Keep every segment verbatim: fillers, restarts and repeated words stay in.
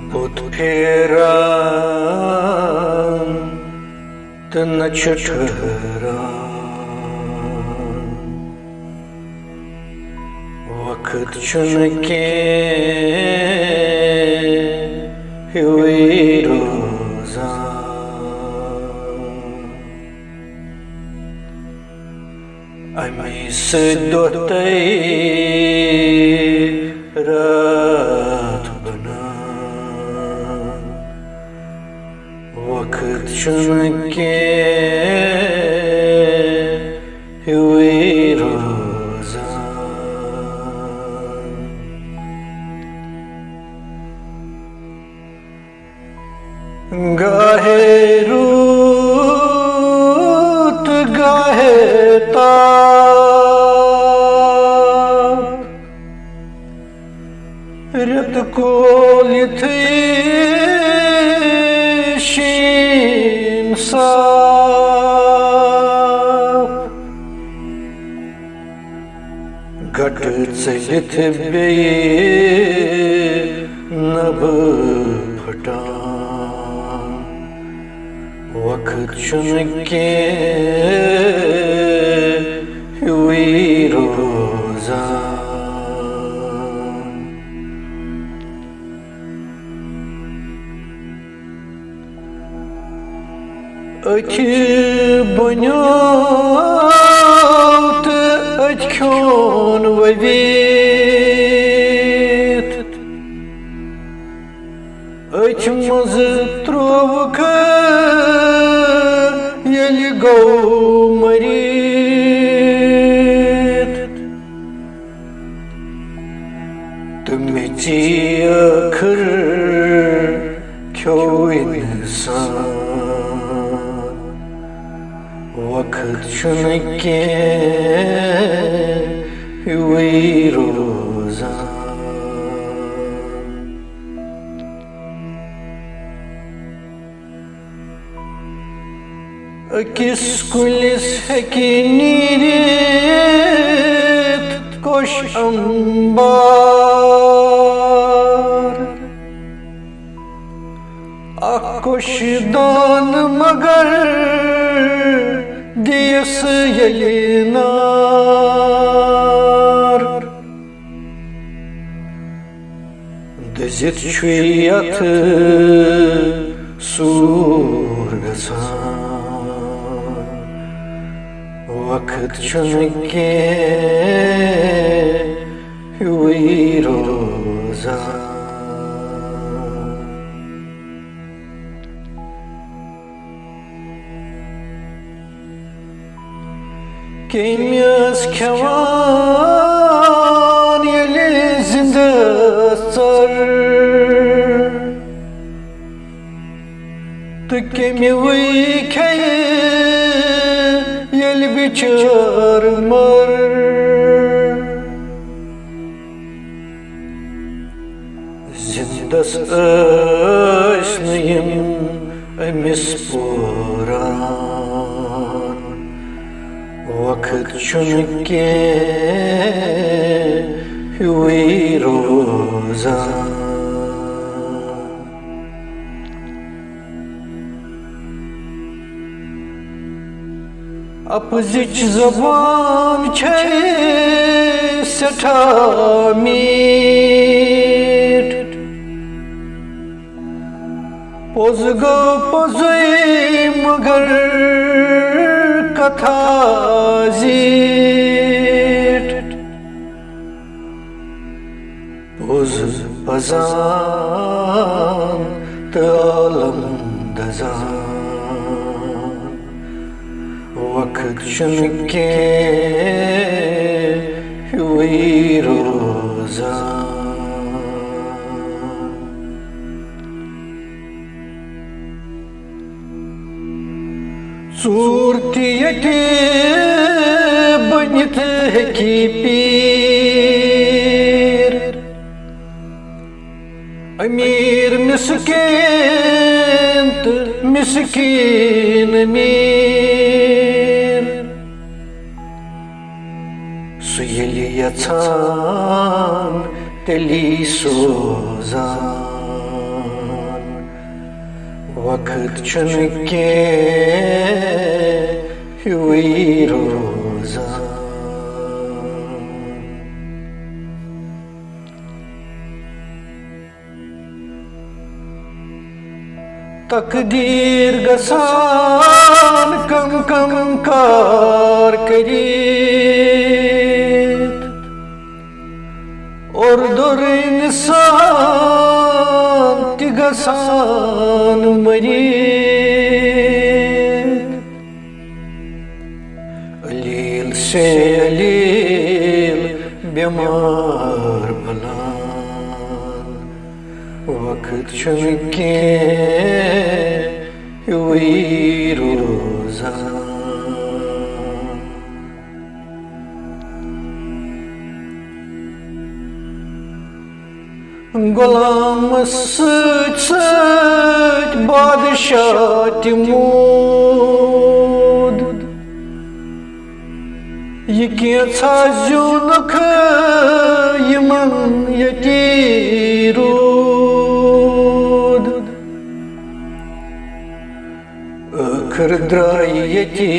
بُتھ پھیران تہٕ نہ چھُ ٹھہران۔ وقت چھُنہٕ کینٛہہ ہیوٗے روزان۔ اَمی سۭتۍ دۄہ تہٕ راتھ بنان۔ وقت چھُنہٕ کینٛہہ ہیوٗے روزان۔ گاہے روٗد تہٕ گاہے تاپھ، رٮ۪تہٕ کول یُتھُے شیٖن صاف، گٹہٕ ژٔلِتھ بیٚیہِ نبہٕ پھٹان۔ وقت چھُنہٕ کینٛہہ ہیوٗے روزان۔ أتھۍ بنیو تہٕ أتھۍ کھیوٚن ووِتھ۔ أتھۍ منٛز ترٛووُکھ ییٚلہِ گوٚو مٔرِتھ۔ تہٕ مےٚ ژیٖرۍ ٲخٕر کھیوٚو اِنسان۔ وقت چھُنہٕ کینٛہہ ہیوٗے روزان۔ أکِس کُلِس ہیٚکہِ نیٖرِتھ کوٚش اَمبار۔ اَکھ کوٚش دانہٕ مگر دِیَس ییٚلہِ نار۔ دٔزِتھ چھُ یتھ سوٗر گژھان۔ وقت چھُنہٕ کینٛہہ ہیوٗے روزان۔ کیٚمۍ ٲس کھٮ۪وان ییٚلہِ زِندٕ ٲس ژٔر، تہٕ کیٚمۍ وٕے کھیٚیہِ ییٚلہِ بِچٲر مٔر۔ زِندَس ٲسۍ نہٕ یِم أمِس پوران۔ وقت چھُنہٕ کینٛہہ ہیوٗے روزان۔ اَپزِچ زبان چھے سٮ۪ٹھاہ میٖٹھ۔ پوٚز گوٚو پوٚزُے مگر کتھا زیٖٹھ۔ پوٚز پزان تہٕ عالم دزان۔ وقت چھُنہٕ کینٛہہ ہیوٗے روزان۔ ژوٗر تہِ ییٚتہِ بٔنِتھ ہیٚکہِ پیٖر۔ أمیٖر مِسکیٖن تہٕ مِسکیٖن أمیٖر۔ سُہ ییٚلہِ یژھان تیٚلی سوزان۔ وقت چھُنہٕ کینٛہہ ہیوٗوٕے روزان۔ تقدیٖر گژھان کم کم کار کٔرِتھ، اور دوٚر اِنسان تہِ گژھان مٔرِتھ۔ علیل سے علیل بیمار بلان، وقت چھُنہٕ کینٛہہ ہیوٗوٕے روزان۔ غلامس سۭتۍ سۭتۍ بادشاہ تہِ موٗد۔ یہِ کینٛژھا زیوٗنکھ یِمن ییٚتی روٗد۔ ٲخٕر درٛاے ییٚتی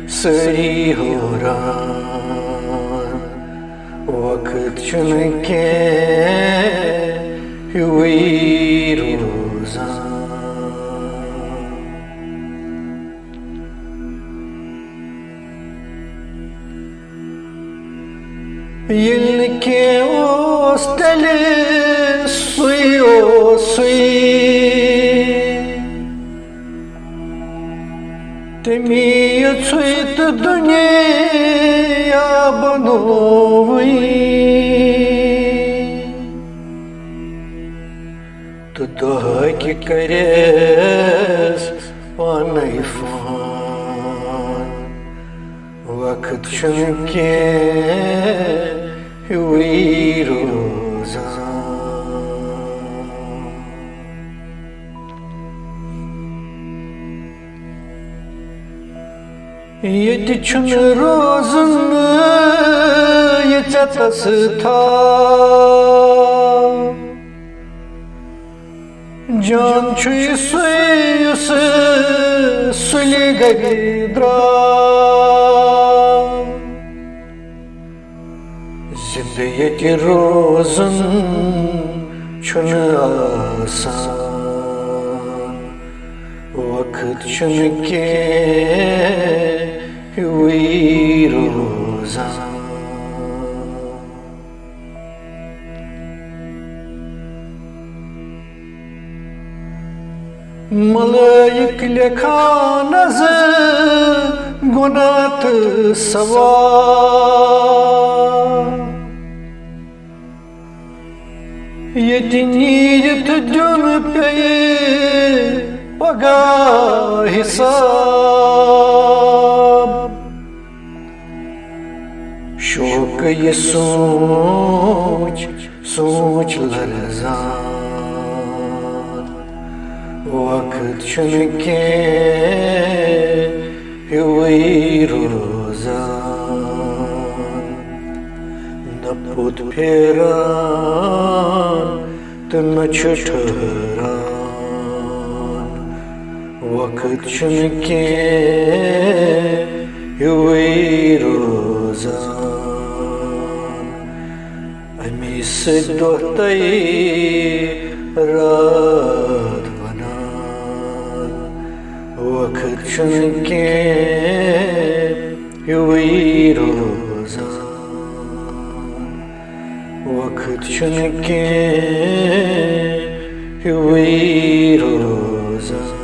سٲری حٲران۔ وقت چھُنہٕ کینٛہہ ہیوٗوٕے روزان۔ ییٚلہِ نہٕ کینٛہہ اوس تیٚلہِ سُے اوسُے، تٔمی یژھُے تہٕ دُنیا بنووُے۔ تہٕ دۄہ کہِ کریس پانے فون۔ وقت چھُنہٕ کینٛہہ ہیوٗوٕے روزان۔ ییٚتہِ چھُنہٕ روزُن یہِ ژےٚ تَس تھاو۔ جان چھُ یہِ سُے یُس سُلہِ گرِ درٛاو۔ زِندٕ ییٚتہِ روزُن چھُنہٕ آسان، وقت چھُنہٕ کینٛہہ ہیوٗوٕے روزان۔ ملٲیِک لیکھان از گۄناہ تہٕ ثواب۔ ییٚتہِ نیٖرِتھ دیُن پیٚیہِ پگاہ حساب۔ شوقہٕ یہِ سونٛچ سونٛچ لرزان، وقت چھُنہٕ کینٛہہ ہیوٗوٕے روزان۔ نہ پوٚت پھیران تہٕ نہ چھُ ٹھہران، وقت چھُنہٕ کینٛہہ ہیوٗوٕے روزان۔ اَمی سۭتۍ دۄہ تہٕ راتھ وَنان، وقت چھُنہٕ کینٛہہ ہیوٗوٕے روزان۔ وقت چھُنہٕ کینٛہہ ہیوٗوٕے روزان۔